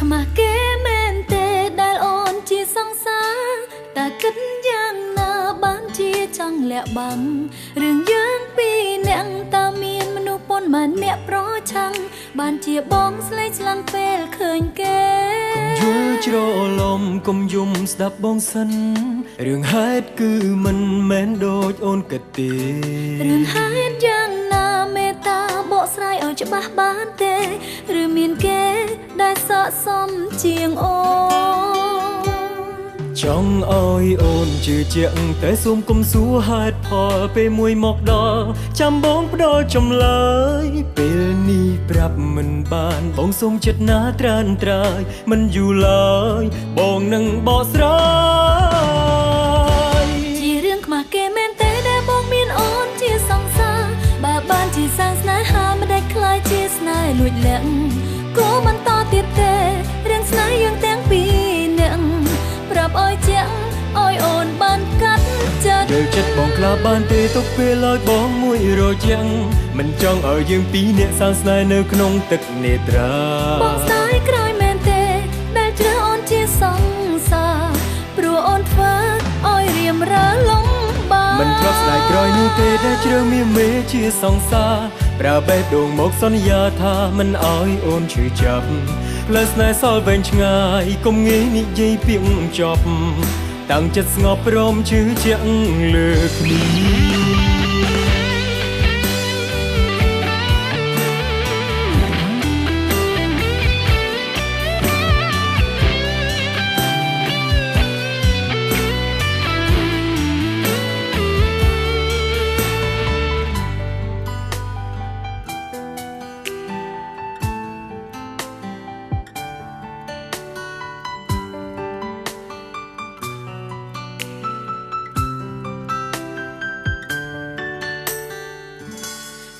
ខ្មាស់គេមែនទេដែលអូនជាសង្សារតើគិតយ៉ាងណាបានជាចង់លាក់បាំងរឿងយើងពីរនាក់តើមានមនុស្សប៉ុន្មានអ្នកប្រឆាំងបានជាបងស្លេកស្លាំងពេលឃើញគេកុំយល់ច្រឡំកុំយំស្ដាប់បងសិនរឿងហេតុគឺមិនមែនដូចអូនគិតទេរឿងហេតុយ៉ាងណាមេត្តាបកស្រាយឲ្យច្បាស់បានទេឬមានគេដែលស័ក្តិសមជាងអូនចង់ឲ្យអូនជឿជាក់តែសូមគុំសួរហេតុផលពេលមួយមកដល់ចាំបងផ្ដល់ចម្លើយពេលនេះប្រាប់មិនបានបងសូមចិត្តណាត្រានត្រើយមិនយូរឡើយបងនឹងបកស្រាយជារឿងខ្មាស់គេមែនទេដែលបងមានអូនជាសង្សារបើបានជាសាងស្នេហាមិនដែលខ្លាចជាស្នេហ៍លួចលាក់គួរបន្តទៀតទេរឿងស្នេហ៍យើងទាំងពីរនាក់ប្រាប់ឲ្យជាងឲ្យអូនបានកាត់ចិត្តយល់ចិត្តបងខ្លះបានទេទុកពេលឲ្យបងមួយរជាងមិនចង់ឲ្យយើងពីរនាក់សាងស្នេហ៍នៅក្នុងទឹកនេត្រាបងស្ដាយក្រោយមែនទេដែលជ្រើសអូនជាសង្សារព្រោះអូនធ្វើឲ្យរៀមរើលំបាកមិនធ្លាប់ស្ដាយក្រោយនោះទេដែលជ្រើសមានមេជាសង្សារប្រើបេះដូងមកសន្យាថាមិនឲ្យអូនឈឺចាប់ផ្លូវស្នេហ៍សល់វែងឆ្ងាយកុំងាយនិយាយពាក្យចប់តាំងចិត្តស្ងប់ព្រមជឿជាក់លើគ្នា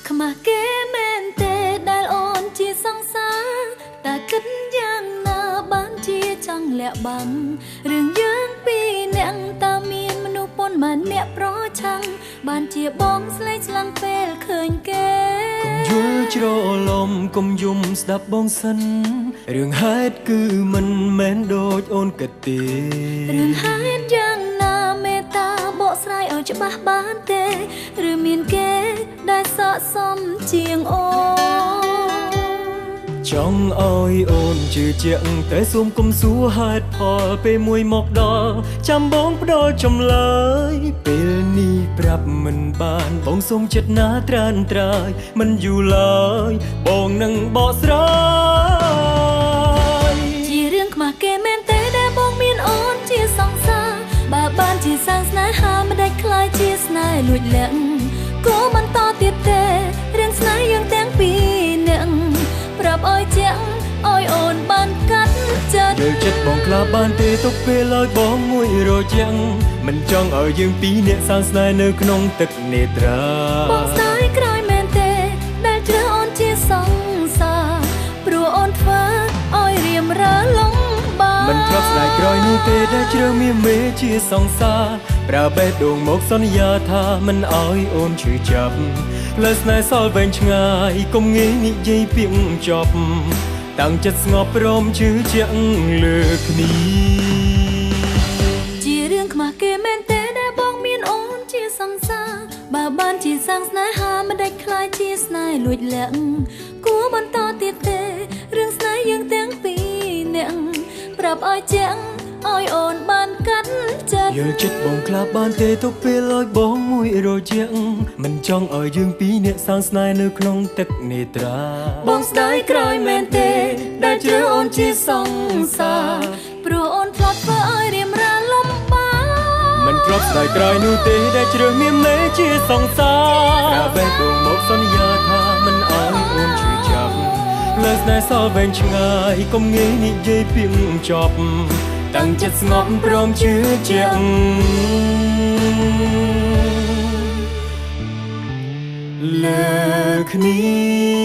ខ្មាស់គេមែនទេដែលអូនជាសង្សារតើគិតយ៉ាងណាបានជាចង់លាក់បាំងរឿងយើងពីរនាក់តើមានមនុស្សប៉ុន្មានអ្នកប្រឆាំងបានជាបងស្លេកស្លាំងពេលឃើញគេកុំយល់ច្រឡំកុំយំស្ដាប់បងសិនរឿងហេតុគឺមិនមែនដូចអូនគិតទេរឿងហេតុយ៉ាងណាមេត្តាបកស្រាយឲ្យច្បាស់បានទេឬមានគេដែលស័ក្តិសមជាងអូនចង់ឲ្យអូនជឿជាក់តែសូមគុំសួរហេតុផលពេលមួយមកដល់ចាំបងផ្ដល់ចម្លើយពេលនេះប្រាប់មិនបានបងសូមចិត្តណាត្រានត្រើយមិនយូរឡើយបងនឹងបកស្រាយជារឿងខ្មាស់គេមែនទេដែលបងមានអូនជាសង្សារបើបានជាសាងស្នេហាមិនដែលខ្លាចជាស្នេហ៍លួចលាក់គួរបន្តទៀតទេរឿងស្នេហ៍យើងទាំងពីរនាក់ប្រាប់ឲ្យជាងឲ្យអូនបានកាត់ចិត្តយល់ចិត្តបងខ្លះបានទេទុកពេលឲ្យបងមួយរជាងមិនចង់ឲ្យយើងពីរនាក់សាងស្នេហ៍នៅក្នុងទឹកនេត្រាបងស្ដាយក្រោយមែនទេដែលជ្រើសអូនជាសង្សារព្រោះអូនធ្វើឲ្យរៀមរើលំបាកមិនធ្លាប់ស្ដាយក្រោយនោះទេដែលជ្រើសមានមេជាសង្សារប្រើបេះដូងមកសន្យាថាមិនឲ្យអូនឈឺចាប់ផ្លូវស្នេហ៍សល់វែងឆ្ងាយកុំងាយនិយាយពាក្យចប់តាំងចិត្តស្ងប់ព្រមជឿជាក់លើគ្នាជារឿងខ្មាស់គេមែនទេដែលបងមានអូនជាសង្សារបើបានជាសាងស្នេហាមិនដាច់ខ្លាចជាស្នេហ៍លួចលាក់គួរបន្តទៀតទេរឿងស្នេហ៍យើងទាំងពីរនាក់ប្រាប់ឲ្យជាងឲ្យអូនបានកាត់ចិត្តយល់ចិត្តបងខ្លះបានទេទុកពេលឲ្យបងមួយរជាងមិនចង់ឲ្យយើងពីរនាក់សាងស្នេហ៍នៅក្នុងទឹកនេត្រាបងស្ដាយក្រោយមែនទេដែលជ្រើសអូនជាសង្សារព្រោះអូនធ្លាប់ធ្វើឲ្យរៀមរាលំបាកមិនធ្លាប់ស្ដាយក្រោយនោះទេដែលជ្រើសមានមេជាសង្សារប្រើបេះដូងមកសន្យាថាមិនឲ្យអូនឈឺចាប់ផ្លូវស្នេហ៍សល់វែងឆ្ងាយកុំងាយនិយាយពាក្យចប់តាំងចិត្តស្ងប់ព្រមជឿជាក់លើគ្នា